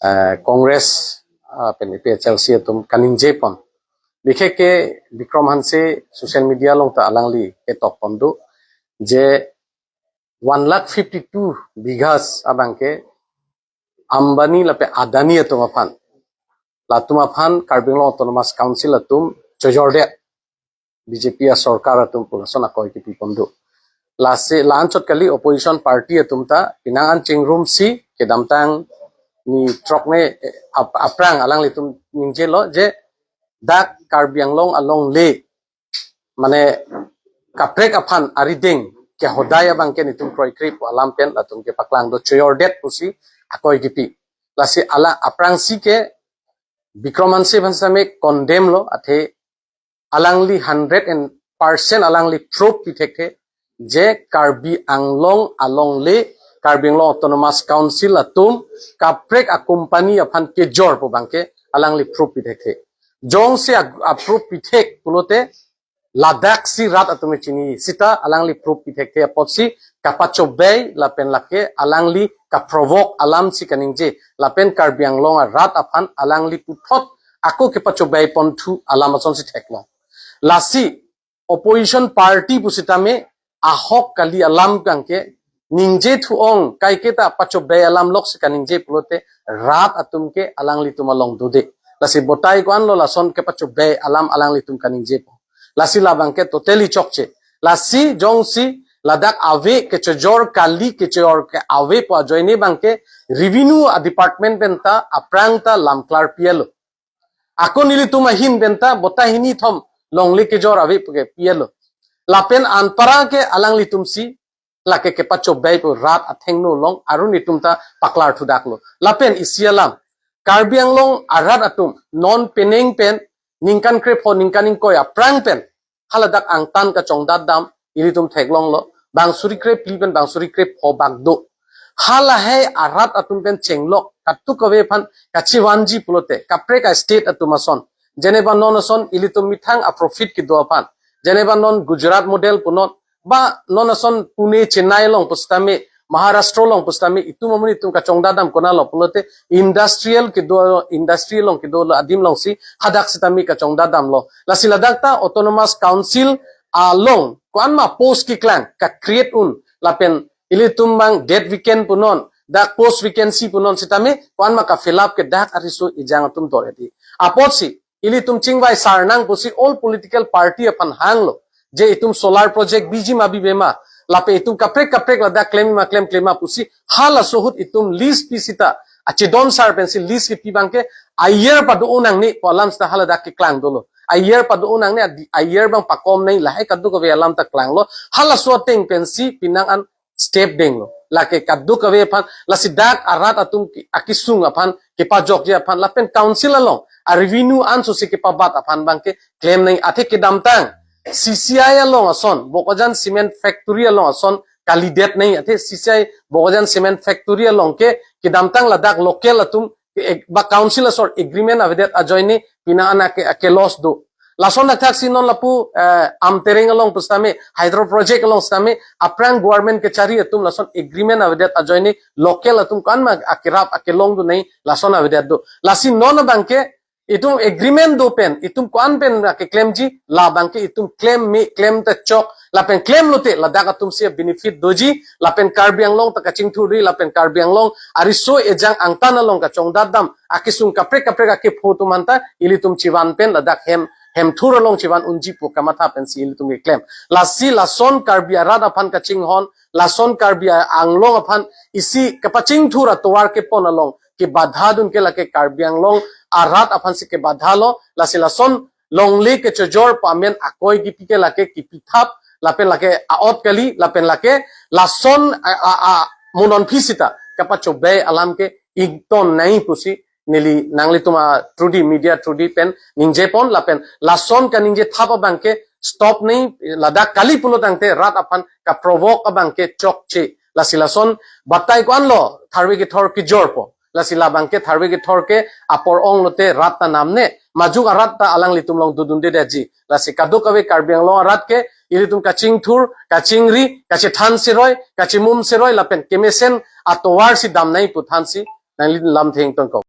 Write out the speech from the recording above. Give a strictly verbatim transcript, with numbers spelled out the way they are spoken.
eh, Congress, ah, pen A P H L C atum kaningje pon. Bikhe ke Bikram Hanse social media along ta alangli ketok pon do je one lakh fifty-two bighas abang ke Ambani lapen Adani atum aphan. Latum aphan Karbi Anglong Autonomous Council atum chojordet B J P asorkar atum pu lason akoi kipi pon do. Lasi la-anchot kali opposition party atum ta pinang an chingrumsi kedamtang ni throk ne, eh, ap-, aphrang alanglitum ningjelo je dak Karbi Anglong alongle mane kaprek aphan arideng kehodai abang ke netum kroikre pu alam pen latum kepaklang do, chojordet pusi akoi kipi. Lasi la aphrangsi ke Bikram Hanse aphan sitame condemn lo, athe alangli hundred percent alangli proof pi thekthe je Karbi Anglong alongle Karbi Anglong Autonomous Council atum kaprek a company aphan kejor pu abang ke alangli proof pi thekthe. Jongsi a, a proof pi thek pulote ladaksi rat atum chini sita alangli proof pi thekthe apotsi kapachobei lapen lake alangli ka-provoke alamsi kaningje lapen Karbi Anglong arat aphan alangli puthot ako kepachobei ponthu alam asonsi theklong. Lasi opposition party pusitame ahok kali alam abang ke ningje thu-ong, kaiketa pachobei alam loksi kaningje pulote rat atum ke alanglitum along dode. Lasi batai ko-anlo lason kepachobei alam alanglitum kaningje po. Lasi labang ke totally chokche. Lasi jongsi ladak ave kechojor kali kechojor ke ave pu ajoine abang ke revenue a department pen ta aphrang ta lam klarpi-elo. Ako nelitum ahin pen ta bota hini thom longle kejor ave puke pi-elo. Lapen anpara ke alanglitumsi lake kepachobei pu rat athengno along arun itum ta paklar thudaklo. Lapen isi alam, Karbi Anglong arat atum non penang pen ningkan krepho ningkan ingkoi aphrang pen haladak angtan kachongdat dam ilitum theklonglo, bang suri krephli pen bang suri krepho bak do. Halahei arat atum pen chenglok kadokave aphan kachivanji pulote kaprek a state atum ason, jeneba non ason ilitum methang a profit kedo aphan, jeneba non Gujarat model punon, ba non ason Pune, Chennai along pusitame, Maharashtra along pusitame itum amonit itum kachongdat dam konatlo pulote industrial kedo, industry along kedolo adim alongsi hadak sitame kachongdat damlo. Lasi ladak ta Autonomous Council along ko-anma post keklang ka-create un lapen ilitum abang date vacant punon, dak post vacancy punon sitame ko-anma ka-fill up ke dak ariso ejang atum dor edi. Apotsi ilitum chingvai sarnang pusi all political party aphan hanglo je itum solar project biji ma bibe ma, lapen itum kaprek kaprek ladak klem ma klem klem ma pusi halaso ahut itum list pi sita achedon sar pensi list kepi abang ke a-year pado-o nangne pu alam sita haladak keklang dolo. A-year pado-o nangne, a-year abang pakom nai, lahei kadokave alam ta klanglo. Halaso ateng pensi pinang an step denglo. Lake kadokave aphan, lasi dak arat atum ki-, akisung aphan, kepajokji aphan, lapen council along a revenue ansosi kepabat aphan abang ke klem nai, athe kedamtang C C I along ason, Bokajan Cement Factory along ason kalidet nai, athe C C I Bokajan Cement Factory along ke kedamtang ladak local atum, eh, ba council asor agreement avedet ajoine pinang an ake, ake loss do. Lason thakthak si non lapu, eh, Amtereng along pusitame, hydro project along sitame, aphrang government kechari atum lason agreement avedet ajoine local atum ko-anma akerap akelong do nai lason avedet do. Lasi non abang ke itum agreement do pen, itum ko-an pen akeklemji, labang ke itum klem me klem ta chok, lapen klemlote ladak atumsi benefit doji, lapen Karbi Anglong ta kachingthurri, lapen Karbi Anglong ariso ejang angtan along kachongdat dam akisung kaprek kaprek akepho atum anta ilitum chivan pen ladak hem, hemthur along chivan unji pu kamatha pensi ilitum keklem. Lasi lason Karbi arat aphan kachinghon, lason Karbi Anglong aphan isi kapachingthur atovar kepon along kebadha dun ke lake Karbi Anglong arat aphansi kebadhalo, lasi lason longle kechojor pu amen akoi kipi ke lake kipithap, lapen lake a-ot kali, lapen lake lason a, a, a, mo non aphi sita kapachobei alam ke ington nai pusi neli nanglitum a through the media through the pen ningje pon, lapen lason kaningje thap abang ke stop nai, ladak kali pulo tangte rat aphan ka-provoke abang ke chokche. Lasi lason batai ko-anlo tharve kethor kejor po. Lasi labang ke tharve kethor ke apor onglote rat ta namne, majok arat ta alanglitum along dodunde detji. Lasi kadokave Karbi Anglong arat ke ilitum kachingthur, kachingri, kachethan seroi, kachimum seroi, lapen kemesen atovarsi dam nai pu thansi nanglitum lamthe ingtonkok.